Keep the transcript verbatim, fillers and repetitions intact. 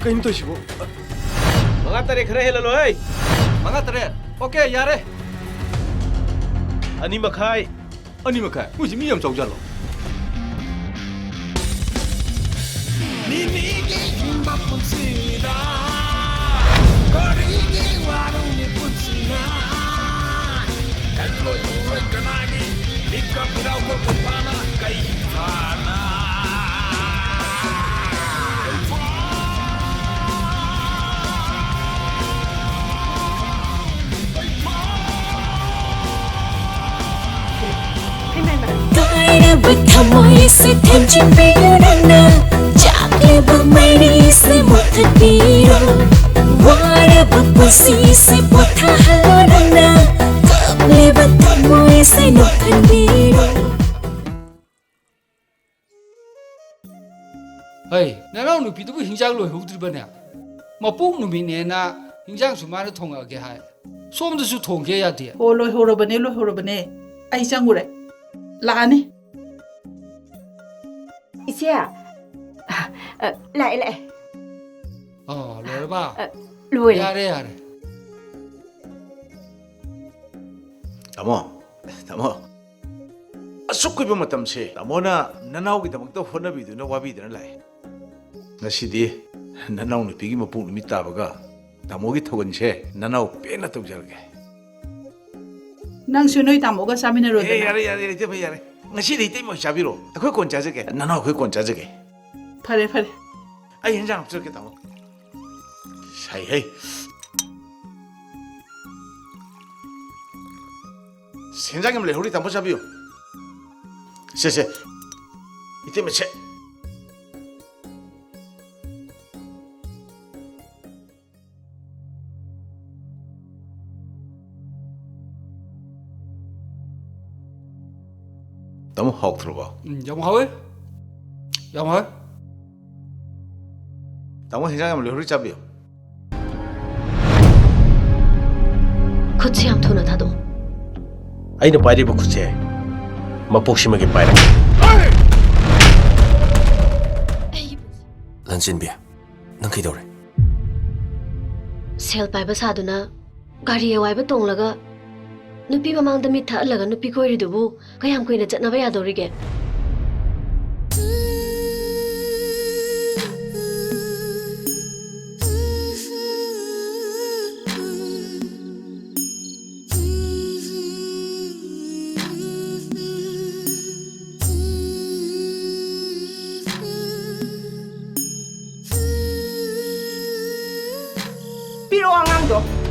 ꯀꯩꯅꯣ ꯇꯧꯔꯤꯁꯤꯕꯣ? ꯃꯉꯥ ꯇꯔꯦꯠ ꯈꯔ ꯍꯦꯜꯍꯜꯂꯣ, ꯍꯦ! ꯃꯉꯥ ꯇꯔꯦꯠ? ꯑꯣꯀꯦ, ꯌꯥꯔꯦ꯫ ꯑꯅꯤ ꯃꯈꯥꯏ꯫ ꯑꯅꯤ ꯃꯈꯥꯏ? ꯃꯣꯏꯁꯤ ꯃꯤ ꯌꯥꯝ ꯆꯥꯎꯖꯥꯠꯂꯣ? ꯃꯤꯃꯤꯒꯤ ꯍꯤꯡꯕ ꯄꯨꯟꯁꯤꯗ ꯀꯔꯤꯒꯤ ꯋꯥꯔꯨꯅꯤ ꯄꯨꯟꯁꯤꯅ? ꯈꯜꯂꯣꯏ ꯎꯔꯣꯏ ꯀꯅꯥꯒꯤ ꯃꯤꯀꯞ ꯏꯔꯥꯎꯕ ꯄꯣꯠꯄꯥꯅ ꯀꯩ ꯐꯥꯅ? ꯀꯥꯏꯔꯕ ꯊꯃꯣꯏꯁꯦ ꯊꯦꯝꯖꯤꯟꯕꯤꯌꯨ ꯅꯪꯅ, ꯆꯥꯛꯂꯤꯕ ꯃꯩꯔꯤꯁꯦ ꯃꯨꯊꯠꯄꯤꯔꯣ, ꯋꯥꯔꯕ ꯄꯨꯟꯁꯤꯁꯦ ꯄꯣꯊꯥꯍꯜꯂꯣ ꯅꯪꯅ, ꯀꯞꯂꯤꯕ ꯊꯃꯣꯏꯁꯦ ꯅꯣꯛꯍꯟꯕꯤꯔꯣ꯫ ꯍꯩ, ꯅꯅꯥꯎ ꯅꯨꯄꯤꯗꯨꯕꯨ ꯍꯤꯟꯖꯥꯡ ꯂꯣꯏꯍꯧꯗ꯭ꯔꯤꯕꯅꯦ? ꯃꯄꯣꯛ ꯅꯨꯃꯤꯠꯅꯦꯅ ꯍꯤꯟꯖꯥꯡꯁꯨ ꯃꯥꯅ ꯊꯣꯡꯉꯛꯑꯒꯦ ꯍꯥꯏ꯫ ꯁꯣꯝꯗꯁꯨ ꯊꯣꯡꯒꯦ ꯌꯥꯗꯦ꯫ ꯑꯣ, ꯂꯣꯏꯍꯧꯔꯕꯅꯦ, ꯂꯣꯏꯍꯧꯔꯕꯅꯦ꯫ ꯑꯩ ꯆꯪꯉꯨꯔꯦ꯫ ꯂꯥꯛꯑꯅꯤ꯫ ꯏꯆꯦ꯫ ꯑ, ꯂꯥꯛꯑꯦ, ꯂꯥꯛꯑꯦ꯫ ꯑꯣ, ꯂꯣꯏꯔꯕ? ꯑ, ꯂꯣꯏꯔꯦ꯫ ꯌꯥꯔꯦ, ꯌꯥꯔꯦ꯫ ꯇꯥꯃꯣ, ꯇꯥꯃꯣ꯫ ꯑꯁꯨꯛ ꯀꯨꯏꯕ ꯃꯇꯝꯁꯦ ꯇꯥꯃꯣꯅ ꯅꯅꯥꯎꯒꯤꯗꯃꯛꯇ ꯍꯣꯠꯅꯕꯤꯗꯨꯅ ꯋꯥꯕꯤꯗꯨꯅ ꯂꯥꯛꯑꯦ꯫ ꯉꯁꯤꯗꯤ ꯅꯅꯥꯎ ꯅꯨꯄꯤꯒꯤ ꯃꯄꯣꯛ ꯅꯨꯃꯤꯠ ꯇꯥꯕꯒ ꯇꯥꯃꯣꯒꯤ ꯊꯧꯒꯜꯁꯦ ꯅꯅꯥꯎ ꯄꯦꯟꯅ ꯇꯧꯖꯔꯒꯦ꯫ ꯅꯪꯁꯨ ꯅꯣꯏ ꯇꯥꯃꯣꯒ ꯆꯥꯃꯤꯟꯅꯔꯣꯗꯅ꯫ ꯑꯦ, ꯌꯥꯔꯦ, ꯌꯥꯔꯦ, ꯏꯇꯩꯃ, ꯌꯥꯔꯦ꯫ ꯉꯁꯤꯗꯤ ꯏꯇꯩꯃ ꯑꯣꯏ ꯆꯥꯕꯤꯔꯣ꯫ ꯑꯩꯈꯣꯏ ꯀꯣꯟ ꯆꯥꯖꯒꯦ꯫ ꯅꯅꯥꯎ ꯑꯩꯈꯣꯏ ꯀꯣꯟ ꯆꯥꯖꯒꯦ꯫ ꯐꯔꯦ, ꯐꯔꯦ꯫ ꯑꯩ ꯍꯦꯟꯖꯥꯡ ꯍꯥꯞꯆꯔꯛꯀꯦ, ꯇꯥꯃꯣ꯫ ꯁꯥꯏꯍꯦ꯫ ꯁꯦꯟꯖꯥꯡ ꯌꯥꯝ ꯂꯩꯍꯧꯔꯤ, ꯇꯥꯃꯣ ꯆꯥꯕꯤꯌꯨ꯫ ꯁꯦ, ꯁꯦ꯫ ꯏꯇꯩꯃ, ꯁꯦ꯫ ꯇꯥꯃꯣ, ꯍꯥꯎꯇ꯭ꯔꯕꯣ? ꯎꯝ, ꯌꯥꯝ ꯍꯥꯎꯋꯦ꯫ ꯌꯥꯝ ꯍꯥꯎꯋꯦ꯫ ꯇꯥꯃꯣ, ꯍꯦꯟꯖꯥꯡ ꯌꯥꯝ ꯂꯩꯍꯧꯔꯤ, ꯆꯥꯕꯤꯌꯨ꯫ ꯈꯨꯠꯁꯦ ꯌꯥꯝ ꯊꯨꯅ ꯊꯥꯗꯣꯛꯑꯣ꯫ ꯑꯩꯅ ꯄꯥꯏꯔꯤꯕ ꯈꯨꯠꯁꯦ ꯃꯄꯣꯛꯁꯤꯃꯒꯤ ꯄꯥꯏꯔꯒꯦ꯫ ꯑꯩꯒꯤ ꯄꯨꯟꯁꯤ꯫ ꯂꯟꯆꯦꯟꯕꯤ, ꯅꯪ ꯀꯩꯗꯧꯔꯦ? ꯁꯦꯜ ꯄꯥꯏꯕ ꯁꯥꯗꯨꯅ ꯒꯥꯔꯤ ꯑꯋꯥꯏꯕ ꯇꯣꯡꯂꯒ ꯅꯨꯄꯤ ꯃꯃꯥꯡꯗ ꯃꯤꯠ ꯊꯛꯍꯜꯂꯒ ꯅꯨꯄꯤ ꯀꯣꯏꯔꯤꯗꯨꯕꯨ ꯀꯌꯥꯝ ꯀꯨꯏꯅ ꯆꯠꯅꯕ ꯌꯥꯗꯧꯔꯤꯒꯦ? ꯄꯤꯔꯛꯑꯣ ꯑꯉꯥꯡꯗꯣ꯫